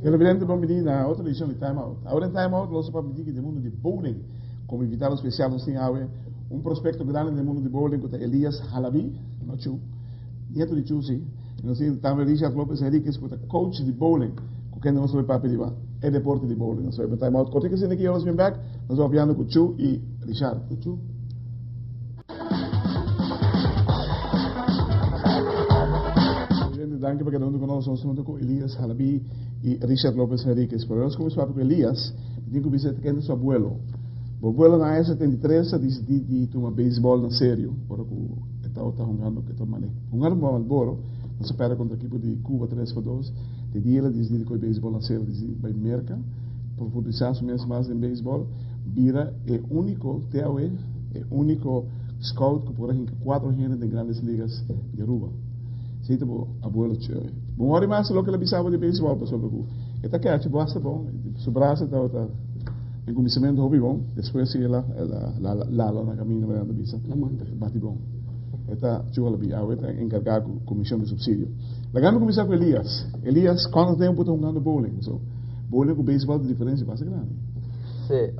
Televidente bon bini na otro edicion di Time Out. Awor den Time Out nos ta papia di mundo di bowling. Como invitado special nos tin awe un prospecto grandi den mundo di bowling cu ta Elias Halabi, no Chu, nieto di Chu si. Y nos tin tambe Richard Lopez Henriquez cu ta coach di bowling, cu kende nos ta bay papia riba e deporte di bowling. Nos ta bay pa Time Out cortico asina aki, nos bin back, nos ta papiando cu Chu y Richard. Cu Chu. Danki pa keda huntu ku nos. Nos huntu ku Elias Halabi i Richard Lopez Henriquez. Pero nos kuminsá papia ku Elias, mi tin ku bisa kende su abuelo. Bo abuelo na aña 73 a disidí di tuma beisbòl na serio ora ku e tabata hungando ku e ta mane hungando pa Marlboro. Nos a pèrdè kontra ekipo di Cuba tres pa dos. Di dia el a disidí di kohe beisbòl na serio, disidí bai Merka, profundisá su mes mas den beisbòl, bira e úniko te awe e úniko scout ku por a hinka kuatro hende den Grandes Ligas di Aruba. Esei ta bo abuelo Choi. Bo wòrdu mas loke el a bisa bo di beisbòl pasobra ku e ta kèchi bo hasta bon. Su brasa tabata den kuminsamentu hopi bon, despues si el a lala na kaminda manera nan ta bisa, bati bon. E ta Chu Halabi, awe ta enkargá ku komishon di supsidio. Laga mi kuminsá ku Elias. Elias, kuantu tempu bo ta hungando bowling? Pasobra bowling ku beisbòl ta diferensia basta grandi. Sí,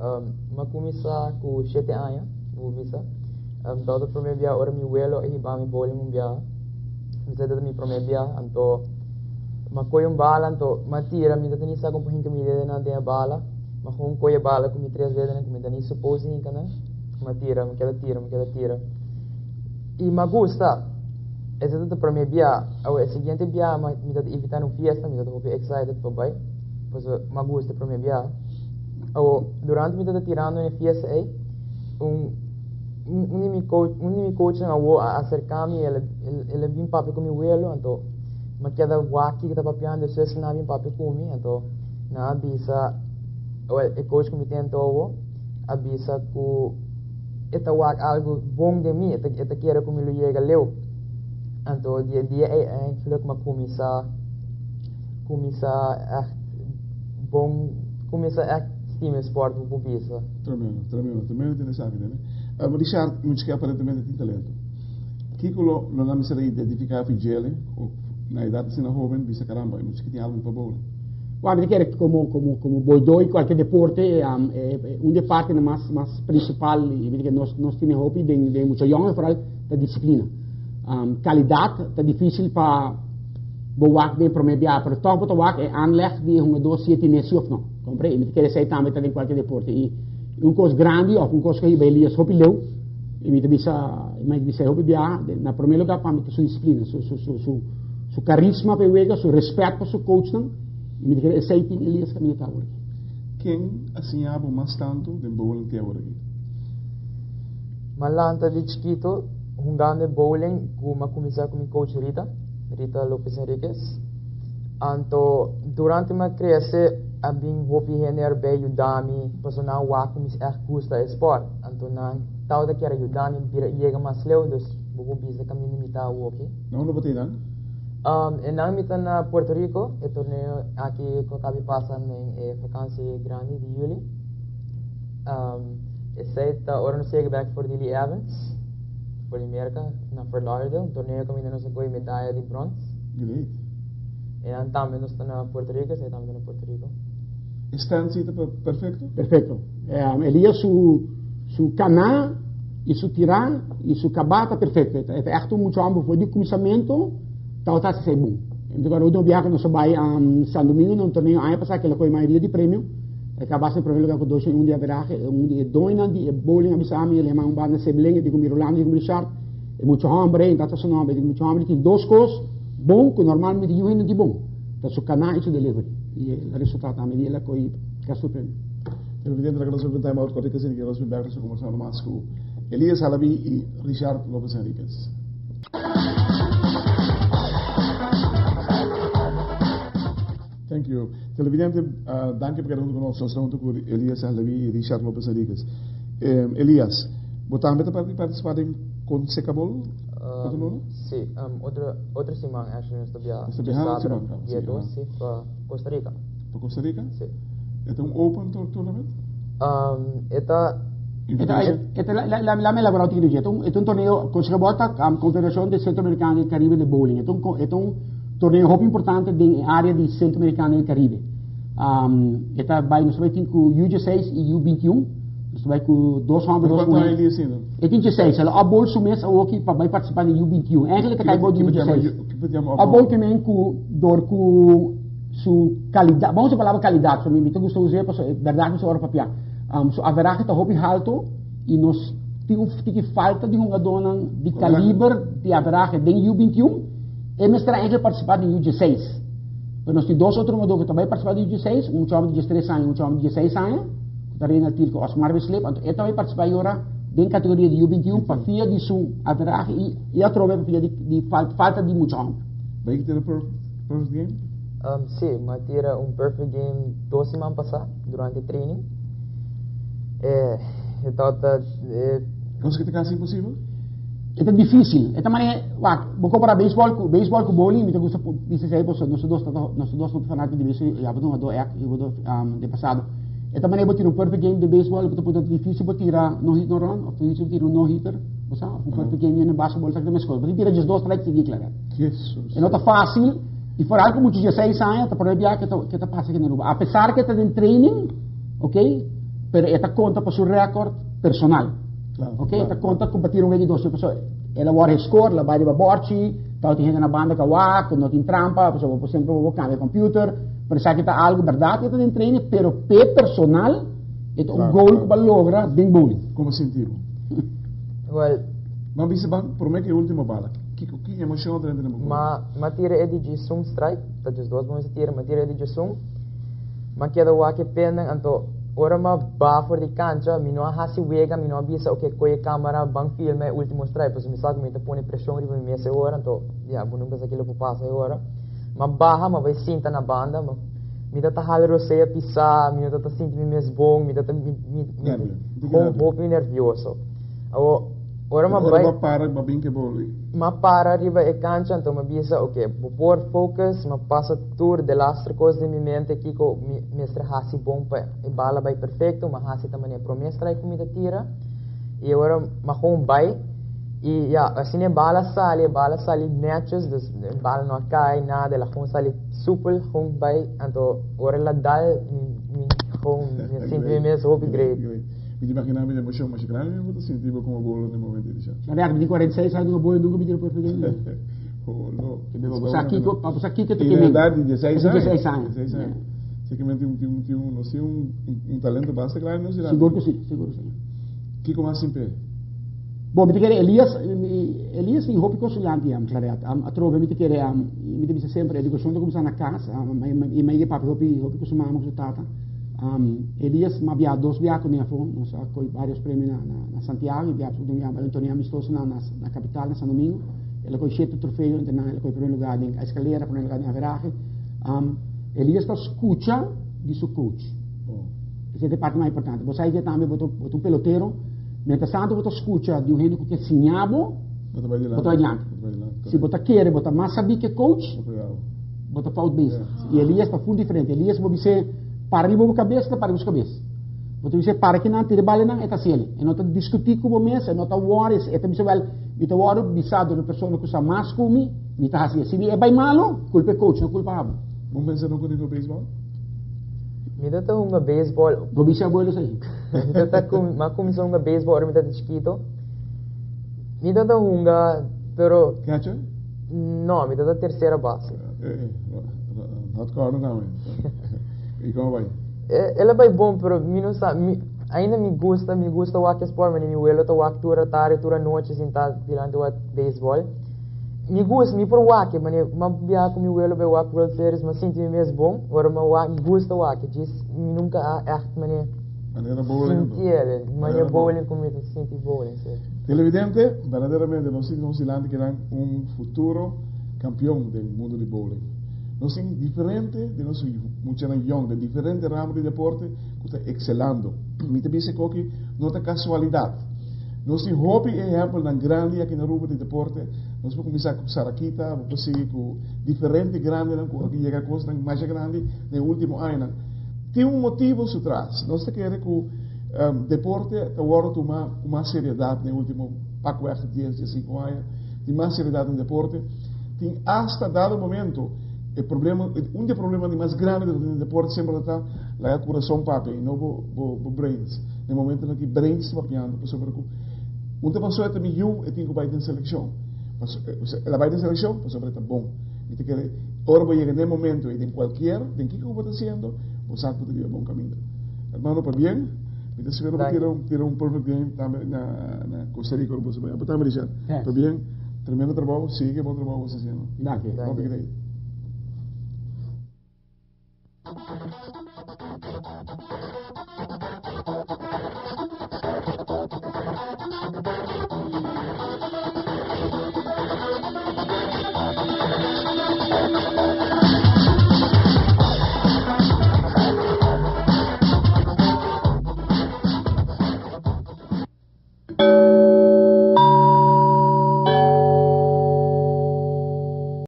mi a kuminsá ku shete aña, bo por bisa. Tabata promé bia ora mi welo a hiba mi bowling un bia. Mi sa tabata mi promé bia, anto mi a kohe un bala, anto mi a tira, mi no ta ni sa kon por hinka mi dedenan den e bala. Mi a gewoon kohe e bala ku mi tres dedenan ku mi ta ni suppose di hinka nan. Mi a tira, mi keda tira, mi keda tira. I mi a gusta. Esei tabata promé bia. Awe e siguiente bia mi tabata invitá na un fiesta, mi tabata hopi excited pa bai, pasobra mi a gusta e promé bia. Awo, durante mi tabata tirando na e fiesta ei, un un di mi coach, un di mi coachnan awo a acerca mi, el el a bin papia cu mi welo, anto mi a keda wak kiko ta papiando, despues nan a bin papia cu mi, anto nan a bisa, well, e coach cu mi tin anto awo a bisa cu e ta wak algo bon den mi, e ta e ta kere cu mi lo yega leu. Anto di e dia ei eigenlijk mi a cuminsa cuminsa echt bon, cuminsa echt stima e sport bo por bisa. Tremendo, tremendo, tremendo tin esaki tene. Richard, mucha ke aparentemente tin talento. Kiko lo lo nan mester a identifica fi djele o na edad asina hoben bisa caramba e mucha ke tin algo pa bowling? Wak, mi ta kere como como como boidó y cualkier deporte un di e partinan mas mas principal y mi ta kere nos nos tene hopi den den mucha yòngen foral ta disciplina. Calidad ta dificil pa Bo wak den prome biaha, pero tog bo ta wak e aanleg di e hungadó si e tine si of no. Kompre? I mi ta kere esei tambe ta den kualke deporte. I un kos grandi of un kos ku a hiba Elias hopi leu, i mi ta bisa, mi a bisa e hopi biaha, na prome lugar pa mi ta su disiplina, su, su, su, su, su karisma pa e wega, su respèt pa su coachnan, i mi ta kere esei tin Elias kaminda ta awor aki. Ken a siña bo mas tantu den bowling te awor aki? Mi a lanta di chikito hungando e bowling ku mi a kuminsá ku mi coach Rita. Rita Lopez Henriquez. Anto durante mi a crece a bin hopi hende erbij yuda mi pasobra nan wak cu mi echt gusta e sport. Anto nan tabata kier a yuda mi bira yega mas leu dus bo por bisa caminda mi ta awoki. Na unda bo ta einan? Um, einan mi ta na Puerto Rico, e torneo aki cu a caba di pasa den e vakantie grandi di juli. Um, esey ta ora nos yega bek for di Lee Evans. For di Merka na Fort Lauderdale, un torneo kaminda nos a gooi medaya di brons. Great. E nan tambe nos ta na Puerto Rico, esei tambe ta na Puerto Rico. E stand si ta perfecto? Perfecto. Elias su su kaná i su tirá i su kabá ta perfecto. E ta echt un mucha homber for di kuminsamentu tabata hasi esei bon. Mi ta kòrda ultimo biaha ku nos a bai San Domingo na un torneo aña pasá ku el a kohe mayoria di premio. E kabas na primer lugar ku 201 di averahe. E un di e doñonan di e bowling a bisa mi, el yama un banda Sebelén, e di ku mi Rolando, e di ku mi Richard, e mucha homber ei, ta su nomber, e di ku mucha homber tin dos kos bon ku normalmente niun hende no tin bon, ta su kana i su delivery. I el a resulta tambe di el a kohe kas tur premio. Televidente, laga nos time out kòrtiko asina ke nos bin bèk nos ta kombersando mas ku Elias Halabi i Richard Lopez Henriquez. Thank you. Televidente, uh, danki pa keda huntu ku nos. Nos ta huntu ku Elias Halevi i Richard Lopez Henriquez. Eh, Elias, bo tambe ta participar den Consecabol? Otro luna? Si, otro, otro siman actually nos ta biaha. Nos ta biaha otro siman kaba, Dia 2, si, pa Costa Rica. Pa Costa Rica? Si. E ta un open tournament? E ta... E ta, la, la, me elabora un tiki dje. E ta un torneo, Konsegabota, Confederacion de Centroamericano y Caribe de Bowling. E ta un, e ta un torneo hopi importante den e area di Centroamericano y Caribe. E ta bai, nos ta bai tin ku U16 y U21. Nos ta bai ku dos homber, dos muher. Kuantu aña e tin? E tin 16. El a opbouw su mes awoki pa bai participa den U21. Eigenlijk ta kai bou di U16. Opbouw te men ku door ku su calidad, vamos a palabra calidad, so mi ta gusta us'é pasobra e berdad mi sa ora papia. Su averahe ta hopi halto y nos tin un tiki falta di hungadónan di caliber di averahe den U21. E mester a eigenlijk participa den U16. Pero nos tin dos otro hungadó ku ta bai participa den U16, un chòmber di diestres aña y un chòmber di dieseis aña, ku ta Reynald Tiel ku Osmar Bislip. Anto e ta bai participa ayora den categoria di U21 pa via di su averahe y y atrobe pa via di di falta di mucha hòmber. Bai ki tira perfect game? Si, mi a tira un perfect game dos siman pasá durante training. E tabata e. Cosa ki ta kasi imposibel? E ta difícil. E ta manera, wak, bo compara baseball cu baseball cu bowling, mi ta gusta bisa esei pasobra nos dos ta nos dos ta fanático di baseball, ya bo ta hungadó èk i bo ta den pasado. E ta manera bo tira un perfect game den baseball, bo ta puntra ta difícil bo tira no hit no run of ta difícil bo tira un no hitter, bo sa, of un perfect game yen den basketball esaki ta meskos. Bo tin tira djes dos strikes sigui kla. Jesus. E no ta fácil i foral ku mucha dieseis aña ta prome bia ke ta ke ta pasa aki na Aruba. Apesar ke ta den training, ok, pero e ta konta pa su record personal. Claro, Ok, claro, ta konta ku pa tira un wega di dos, pasobra el a wòrdu e score, el a bai riba bòrchi, tabatin hende na banda ku a wak, ku no tin trampa, pasobra bo semper bo kambia computer, pero esaki ta algu bèrdat e ta den training, pero p'e personal e ta un Claro, goal claro. ku bo a logra den bowling. Komo sinti bo? Well, Ban bisa ban promé ku e último bala. Kiko ki emoshon ta dentro den bo kurpo? Ma ma tira e di djisun strike, ta djes dos bo mester tira, ma tira e di djisun, ma keda wak e pennan, anto ora ma ba for di kancha, mi no a hasi wega, mi no a bisa oke kohe e kamera ban filma e ultimo strike, pasobra mi sa ku mi ta pone preshon riba mi mes e ora, anto ya bo nunka sa kila por pasa e ora. Ma baha, ma bai sinta na banda, ma mi ta ta hala rosea pisá, mi no ta ta sinti mi mes bon, mi ta ta mi mi Nervio. mi hopi nervioso. Awo, ora ma Ora bai. bo para bo bin ke boli. Ma para riba e cancha anto ma bisa ok bo por focus ma pasa tur delaster cos den mi mente kico mi mester haci bon pa e bala bai perfecto ma haci ta manera prome strike cu mi ta tira y ora ma gewoon bai y ya asina e bala sali e bala sali netjes dus e bala no a cay nada el a gewoon sali supel gewoon bai anto ora el a dal mi mi gewoon mi sinti mi mes hopi great. Mi ta imaginá mi emocion masha grandi mi bo ta sinti bo como bolo den momento di sha. Na real, mi tin 46 aña, nunca bolo, nunca mi tira perfect game. Oh, no. Bo sa kiko, bo sa kiko te E kimen. edad di 16 aña. 16 aña. 16 aña. Si que men tin tin tin un, no un, un talento basta grandi no sira. Sigur ku si, sigur ku si. Kiko mas simple? Bon, mi ta kere Elias, Elias tin hopi kos dilanti am, Claret. Am, atrobe mi ta kere, am, mi ta bisa semper, edukashon ta kuminsá na kas, am, i mi papia hopi, hopi ku su mama, ku su tata. Elias m'a bia dos bia ku Nefo, nos a koi varios premio na, na, na Santiago i bia un bia un torneo amistoso na, na, na kapital, na San Domingo. El a koi shete trofeo, entre nan el a koi primer lugar den eskalera, primer lugar den averahe. Elias ta skucha di su coach. Oh. Esei ta e parti mas importante. Bo sa ke tambe bo ta, bo ta un pelotero, mientras tanto bo ta skucha di un hende ku ke siña bo, Bo ta bai dilanti. bo ta bai dilanti. Bo ta bai dilanti, Si bo ta kere, bo ta mas sabí ke coach, Bo ta yau. Bo ta fout bezig. I Elias ta full diferente. Elias bo bis'é para riba bo kabes, e ta para riba su kabes. Bo ta bis'é para kinan, tira e balenan, e ta hasiel. E no ta diskutí ku bo mes, e no ta wòri, e ta bisa wèl, mi ta wòrdu bisá dor un persona ku sa mas ku mi, mi ta hasi. Si mi e bai malu, kulpa e coach, no kulpa abo. Bo pensa no ku beisbòl? Mi ta ta hunga beisbòl. Bo bisa abuelo esei? Mi ta ta kum, mi a kuminsá hunga beisbòl ora mi ta ta chikito. Mi ta ta hunga, pero. Catcher? No, mi ta ta tercera base. Hot corner tambe. I como bai? El a bai bon, pero mi no sa, mi, ainda mi gusta, mi gusta wak e sport, manera mi welo ta wak tur atardi, tur anochi sinta dilanti wak baseball. Mi gusta, mi por wak e, manera mi a biaha ku mi welo bai wak World Series, mi a sinti mi mes bon, ora mi a wak, mi gusta wak e, djis mi nunka a ègt manera. Manera bowling. Sinti el, manera bowling ku mi ta sinti bowling, si. Televidente, berdaderamente nos tin nos dilanti kinan un futuro campeon den mundo di bowling. Nos tin diferente di nos muchanan yong den diferente ramo di deporte cu ta excelando. Mi ta bisa koki no ta casualidad. Nos tin hopi ehempelnan grandi aki na Aruba di deporte. Nos por kuminsá ku Sarakita, bo por sigui ku diferente grandenan ku a yega kosnan masha grandi den e último añanan. Tin un motibu su tras. Nos ta kere ku deporte ta wòrdu tumá ku mas seriedat den e último pakweg dies, diesinku aña. Tin mas seriedat den deporte. Tin asta dado momento e problema, un di e problema di mas grandi ku ta tin den deporte semper ta ta laga kurason papia i no bo bo brains. Den momentonan aki brains ta papiando pasobra ku un ta pasó e ta mi yu e tin ku bai den selekshon. El a bai den selekshon pasobra e ta bon. Mi ta kere ora bo yega den e momento ei den kualkier, den kiko ku bo ta hasiendo, bo sa ku bo ta riba bon kaminda. Hermano pabien, mi ta spera bo tira un tira un perfect game tambe na na Costa Rica ora bo bai. Abo tambe Richard. Pabien, tremendo trabou, sigui e bon trabou ku bo ta hasiendo. Danki. Hopi great.